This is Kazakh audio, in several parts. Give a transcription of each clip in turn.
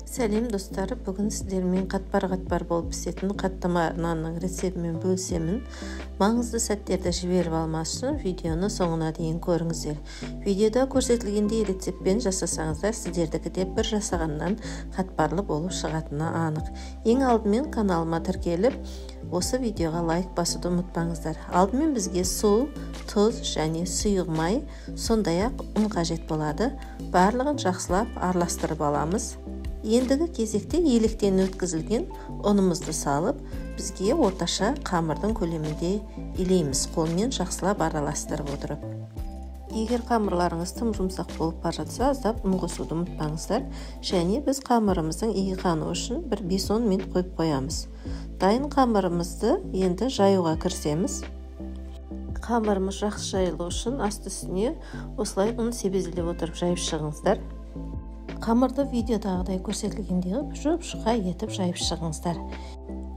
Сәлем достар, бүгін сіздермен қатпар-қатпар болып пісетін қаттама нанның рецептімен бөлісемін. Маңызды сәттерді жіберіп алмас үшін видеоны соңына дейін көріңіздер. Видеода көрсетілгендей рецептпен жасасаңыздар, сіздердікі де бір жасағаннан қатпарлы болып шығатыны анық. Ең алдымен каналыма тіркеліп, осы видеоға лайк басуды ұмытпаңыздар. Алдымен бізге су, тұз және сұйық май, сондай-ақ ұн қажет болады. Барлығын жақсылап араластырып аламыз. Ендігі кезекте електен өткізілген ұнымызды салып, бізге орташа қамырдың көлемінде илейміз, қолмен жақсылап араластырып отырып. Егер қамырларыңыз тым жұмсақ болып бара жатса, аздап ұн қосуды ұмытпаңыздар. Және біз қамырымыздың иі қану үшін бір 5-10 минут қойып қоямыз. Дайын қамырымызды енді жаюға кірісеміз. Қамырымыз жақсы жайылу үшін асты үстіне осылай ұн себезелеп отырып жайып шығыңыздар. Қамырды видеодағыдай көрсетілгендей қылып жұп-жұқа етіп жайып шығыңыздар.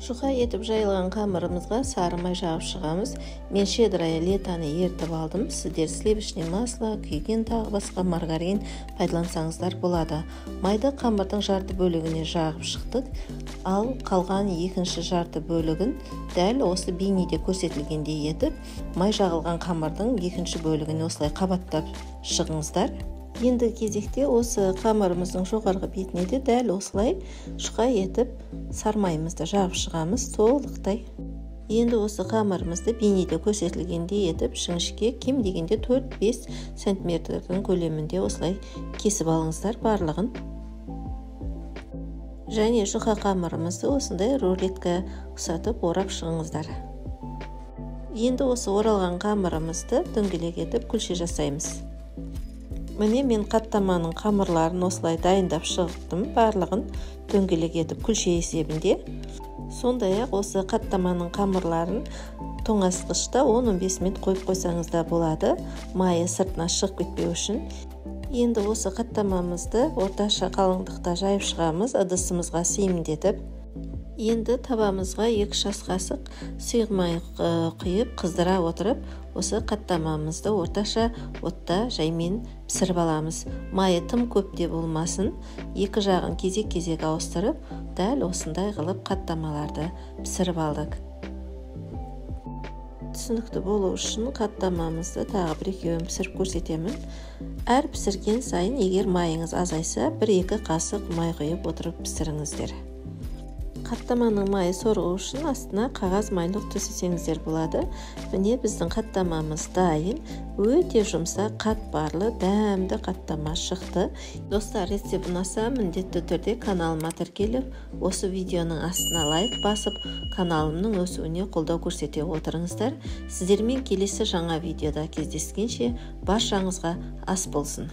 Жұқа етіп жайылған қамырымызға сары май жағып шығамыз. Мен щедрая летаны ертіп алдым. Сіздер сливочный масло, күйген тағы басқа маргарин пайдалансаңыздар болады. Майды қамырдың жарты бөлігіне жағып шықтық. Ал қалған екінші жарты бөлігін дәл осы бейнеде көрсетілгендей етіп, май жағылған қамырдың екінші бөлігіне осылай қабаттап шығыңыздар. Енді кезекте осы қамырымыздың жоғарғы бетіне де дәл осылай жұқа етіп сармайымызды жағып шығамыз толықтай. Енді осы қамырымызды бейнеде көрсетілгендей етіп жіңішке кем дегенде 4-5 сантиметрдің көлемінде осылай кесіп алыңыздар барлығын. Және жұқа қамырымызды осындай рулетка ұқсатып орап шығыңыздар. Енді осы оралған қамырымызды дөңгелек етіп күлше жасаймыз. Міне мен қаттаманың қамырларын осылай дайындап шығықтым, барлығын дөңгелек етіп күлше есебінде. Сондай-ақ осы қаттаманың қамырларын тоңазытқышта 10-15 минут қойып қойсаңыз да болады, майы сыртына шығып кетпеу үшін. Енді осы қаттамамызды орташа қалыңдықта жайып шығамыз, ыдысымызға сыйымдетіп. Енді табамызға 2 ас қасық сұйық май құйып қыздыра отырып, осы қаттамамызды орташа отта жаймен пісіріп аламыз. Майы тым көп те болмасын, екі жағын кезек-кезек ауыстырып, дәл осындай қылып қаттамаларды пісіріп алдық. Түсінікті болу үшін қаттамамызды тағы бір-екеуін пісіріп көрсетемін. Әр пісірген сайын егер майыңыз азайса, 1-2 қасық май құйып отырып пісіріңіздер. Қаттаманың майы сорғу үшін астына қағаз майлық төсесеңіздер болады. Міне біздің қаттамамыз дайын. Өте жұмсақ, қатпарлы, дәмді қаттама шықты. Достар, рецепт ұнаса, міндетті түрде каналыма тіркеліп, осы видеоның астына лайк басып, каналымның өсуіне қолдау көрсете отырыңыздар. Сіздермен келесі жаңа видеода кездескенше баршаңызға ас болсын.